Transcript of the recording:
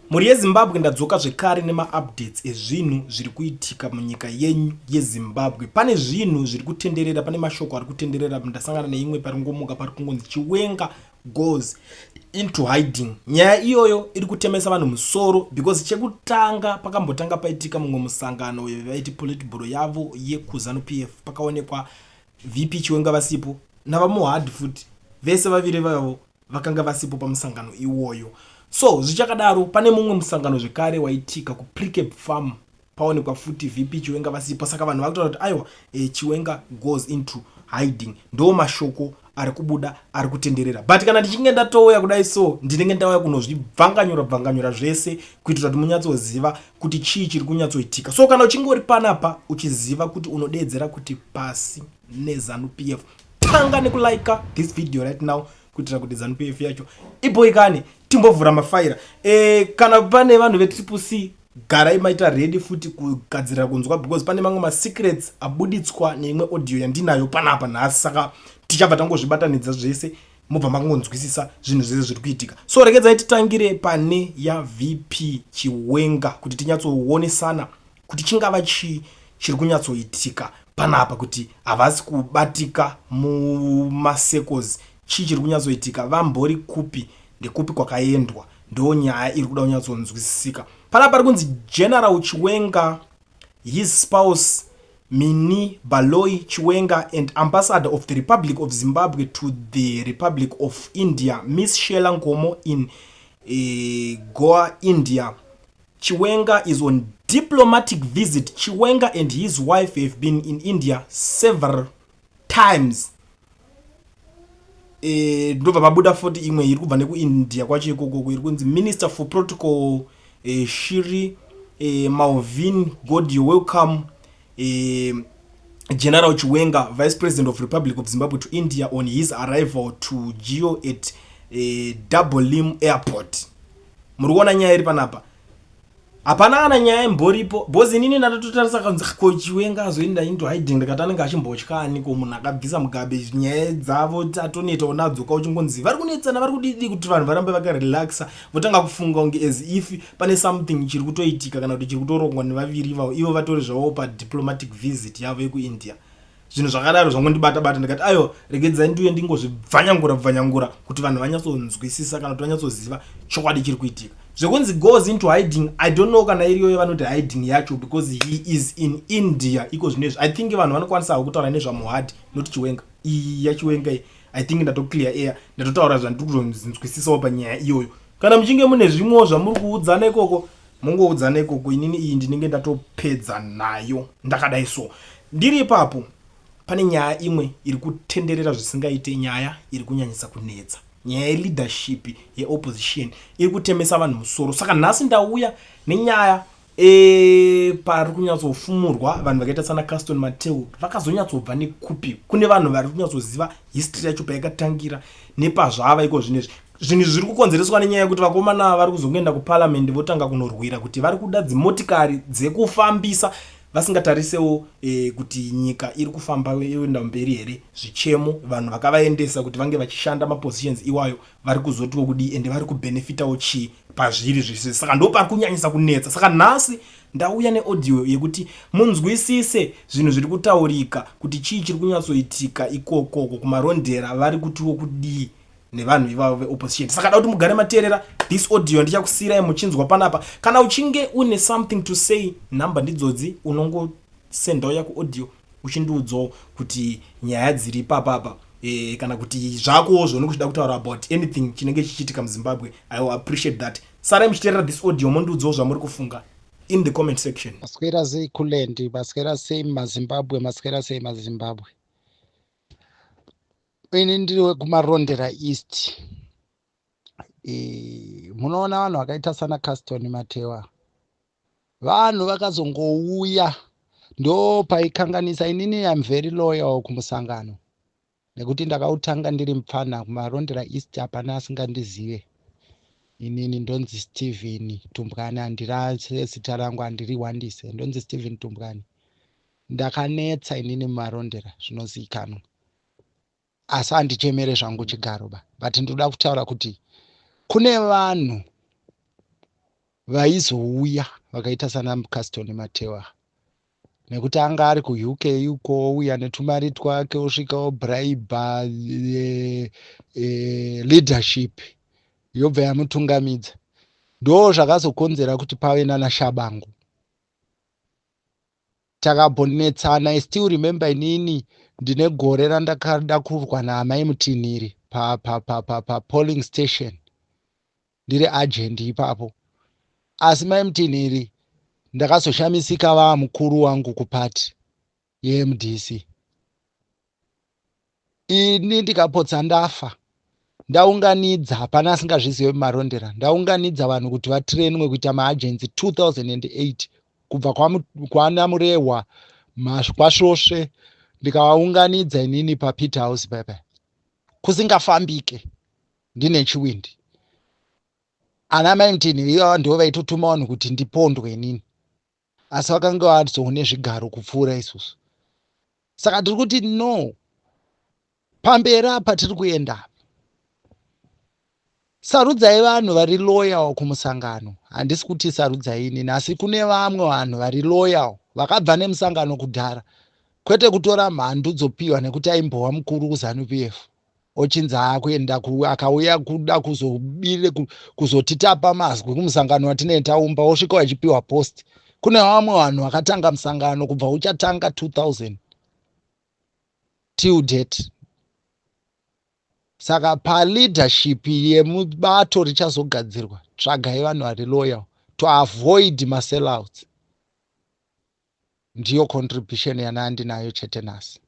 Mhuri yeZimbabwe, ndadzoka zvekare nemaupdates ezvinhu zviri kuitika munyika yenyu yeZimbabwe. Pane zvinhu zviri kutenderera, pane mashoko ari kutenderera. Ndasangana neimwe pari kungomuka pari kungonzi "Chiwenga goes into hiding". Nyaya iyoyo iri kutemesa vanhu musoro because chekutanga pakambotanga paitika mumwe musangano vaiti politburo yavo yekuZANU PF, pakaonekwa VP Chiwenga vasipo navaMohadi futi, vese vaviri vavo vakanga vasipo pamusangano iwoyo. So zvichakadaro, pane mumwe musangano zvekare waitika kuPrecabe Farm, paonekwa futi VP Chiwenga vasipo. Saka vanhu vakutaura kuti aiwa, Chiwenga goes into hiding. Ndo mashoko ari kubuda ari kutenderera, but kana ndichinge ndatouya kudai so, ndinenge ndauya kunozvibvanganyura bvanganyura zvese kuitira kuti munyatsoziva kuti chii chiri kunyatsoitika. So kana uchinge uri panapa uchiziva kuti unodeedzera kuti pasi neZANU PF, tanga nekulike this video right now kuitira kuti ZANU PF yacho iboikane. Timbovhura mafaira. Kana pane vanhu veTriple C, garai maita ready futi kugadzirira kunzwa because pane mamwe masecrets abuditswa neimwe audio yandinayo panapa nhasi. Saka tichabva tangozvibatanidza zvese, mobva makangonzwisisa zvinhu zvese zviri kuitika. So regedzai titangire pane yaVP Chiwenga kuti tinyatsoonesana kuti chingava chii chiri kunyatsoitika panapa, kuti havasi kubatika mumasecos, chii chiri kunyatsoitika, vambori kupi, ndekupi kwakaendwa? Ndo nyaya iri kuda kunyatsonzwisisika panapa. Pari kunzi General Chiwenga, his spouse Mini Baloyi Chiwenga and Ambassador of the Republic of Zimbabwe to the Republic of India, Miss Sheila Nkomo, in Goa, India. Chiwenga is on diplomatic visit. Chiwenga and his wife have been in India several times. Ndobva mabuda futi imwe iri kubva nekuIndia kwacho ikokoko, iri kunzi Minister for Protocol Shri Mauvin Godhyo welcome General Chiwenga, Vice President of Republic of Zimbabwe, to India on his arrival to Goa at Dabolim Airport. Muri kuona nyaya iri panapa? Hapana kana nyaya imboripo because inini ndatotarisa kanzi ko Chiwenga azoenda into hiding, ndikati anenge achimbotyani ko munhu akabvisa Mugabe? Nyaya dzavo tatonetawo nadzo ka, uchingonzi vari kunetsana, vari kudidi, kuti vanhu varambe vakarelaxa, votanga kufunga kunge as if pane something chiri kutoitika kana kuti chiri kutorongwa nevaviri ivavo, ivo vatori zvavo padiplomatic visit yavo yekuIndia. Zvinhu zvakadaro zvangondibata bata, ndikati aiwa, regedzai ndiuye ndingozvibvanyangura bvanyangura kuti vanhu vanyatsonzwisisa kana kuti vanyatsoziva chokwadi chiri kuitika. Zvekunzi goes into hiding, I don't know kana iriyo yavanoti hiding yacho because he is in India iko zvinezvi. I think vanhu vanokwanisawo kutaura nezvaMohadi, not Chiwenga. Iyi yaChiwenga iyi, I think ndatoclear air, ndatotaura zvandiri kutonzwisisawo panyaya iyoyo. Kana muchinge mune zvimwewo zvamuri kuudzana ikoko, mungoudzana ikoko. Inini iyi ndinenge ndatopedza nayo ndakadai. So ndiri ipapo, pane nyaya imwe iri kutenderera zvisingaite, nyaya iri kunyanyisa kunetsa, nyaya yeleadership yeopposition iri kutemesa vanhu musoro. Saka nhasi ndauya nenyaya pari kunyatsofumurwa vanhu vakaita sana Caston Matewu vakazonyatsobva nekupi. Kune vanhu vari kunyatsoziva history yacho payakatangira nepazvava iko zvinezvi. Zvinhu zviri kukonzereswa nenyaya yekuti vakomana vari kuzongoenda kuparliament, votanga kunorwira kuti vari kuda dzimotikari dzekufambisa, vasingatarisewo kuti nyika iri kufamba yoenda mberi here, zvichemo vanhu vakavaendesa kuti vange vachishanda mapositions iwayo vari kuzotiwo kudii, ende vari kubhenefitawo chii pazviri zvese. Saka ndo pari kunyanyisa kunetsa. Saka nhasi ndauya neaudio yekuti munzwisise zvinhu zviri kutaurika, kuti chii chiri kunyatsoitika ikokoko kuMarondera, vari kutiwo kudii nevanhu ivavo veopposition. Saka da kuti mugare mateerera this audio, ndichakusiyirai muchinzwa panapa. Kana uchinge une something to say, nhamba ndidzodzi, unongosendawo yako audio uchindiudzawo kuti nyaya dziri papapa kana kuti zvakowo zvaunenge uchida kutaura about anything chinenge chichiitika muZimbabwe. I will appreciate that. Sarai muchiteerera this audio, mondiudzawo zvamuri kufunga in the comment section. Maswera sei kulendi? Maswera sei maZimbabwe? Maswera sei maZimbabwe? Ini ndiri wekuMarondera East. Munoona vanhu vakaita sana Caston Matewa, vanhu vakazongouya ndo paikanganisa. Inini am very loyal kumusangano nekuti ndakautanga ndiri mupfana kuMarondera East, hapana asingandizive. Inini ndonzi Stephen Tumbwani, handirase zita rangu, handiriwandise, ndonzi Stephen Tumbwani. Ndakanetsa inini muMarondera, zvinozivikanwa, asi handichemere zvangu chigaro ba, but ndoda kutaura kuti kune vanhu. Vaizouya vakaita sana Caston Matewa, nekuti anga ari kuUK uko, ouya netumari twake, osvika obraiba leadership, yobva yamutungamidza. Ndo zvakazokonzera kuti pave nana Shabangu. Takambonetsana. I still remember, inini ndine gore randakada kurwa naamai Mutinhiri papolling pa station, ndiri agent ipapo. Asi mai Mutinhiri ndakazoshamisika vaa mukuru wangu kupati yeMDC. Ini ndikapotsa ndafa. Ndaunganidza, hapana asingazvizive muMarondera, ndaunganidza vanhu kuti vatrainwe kuita maagents 2008, kubva kwana Murehwa, kwaSvosve. Ndikavaunganidza inini paPeter House pepe kusingafambike, ndine chiwindi. Ana mai Mutinhiri ivava ndo vaitotuma vanhu kuti ndipondwe inini, asi vakanga vazoone zvigaro kupfuura isusu. Saka tiri kuti no, pamberi apa tiri kuenda, sarudzai vanhu vari loyal kumusangano. Handisi kuti sarudzai inini, asi kune vamwe vanhu vari loyal vakabva nemusangano kudhara, kwete kutora mhandu dzopiwa nekuti aimbova mukuru kuZANU PF, ochinzi aakuenda, akauya kuda kuzobire, kuzotitapa mazwi kumusangano watinee taumba, osvika vachipiwa post. Kune vamwe vanhu vakatanga musangano kubva uchatanga 2000 till date. Saka paleadership yemubato richazogadzirwa, tsvagai vanhu vari loyal to avoid masellouts. Ndiyo contribution yana ndinayo chete nhasi.